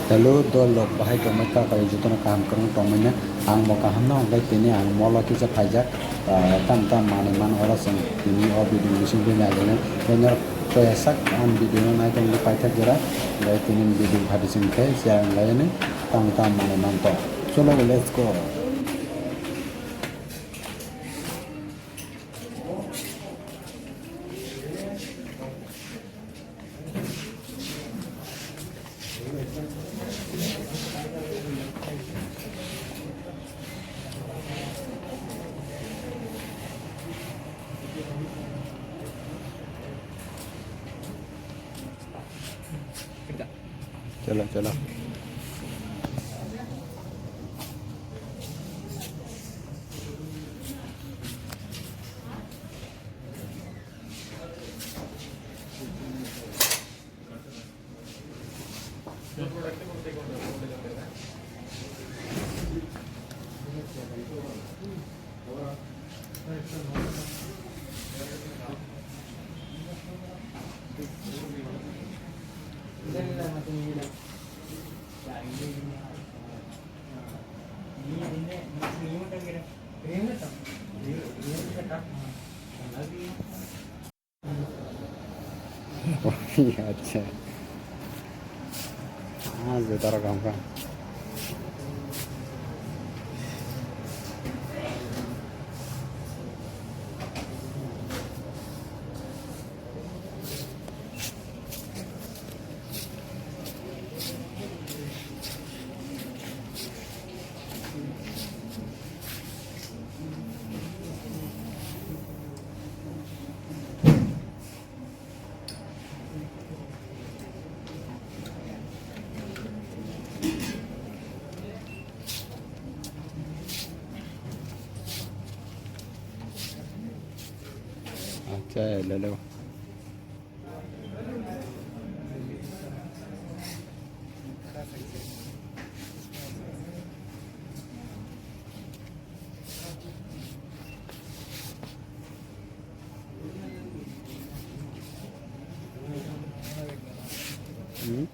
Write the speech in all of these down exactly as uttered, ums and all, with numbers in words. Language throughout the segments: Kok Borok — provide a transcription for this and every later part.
Hello dol rok, bahai tongmai kha, kari jotono kaham kwrwng tongmai na? Ang bo kaham no, hwnkhe tini ang molo kisa phaijak, ah, tam tam manwi man, oro chwng tini o video ni bising twi nailai nai. Tei norok toya sak ang video no nai tongdi paithak jora, bai tini video phaidi chwng khe share wng lai nai, tam tam manwi man to. Cholo, let's go. Chalo, chalo. Acha. Ah, juta rok hamkha. Acha, hello. Hmm?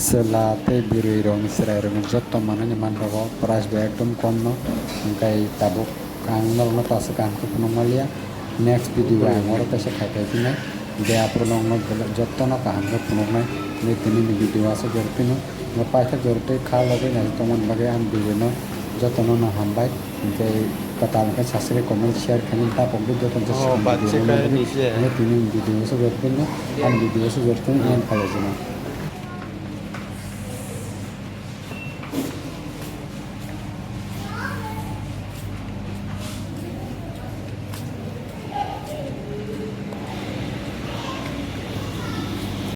Chwla tei bwrwi rokni chwrai rokni jotto manwi ni manrogo price bo ekdom kom no, hwnkhe tabuk ang norokno ta swkang khe phunuk manliya. Next video o ang oro kaisa khai phai phinai, je aphuru norokno jotto no kaham khe phunuknai. Hwnkhe tini ni video aswk jora phino, hwnkhe paithak jora tei kha logwi naisik tongmani bagwi ang video no jotto no no hambai. Hwnkhe kwtal hwnkhe subscribe, comment, share khainani tapokdi, joto no. Oh, swkang video no nukdi. Hwnkhe tini ni video aswk jora phino, ang video aswk jora phino end khaijak nai.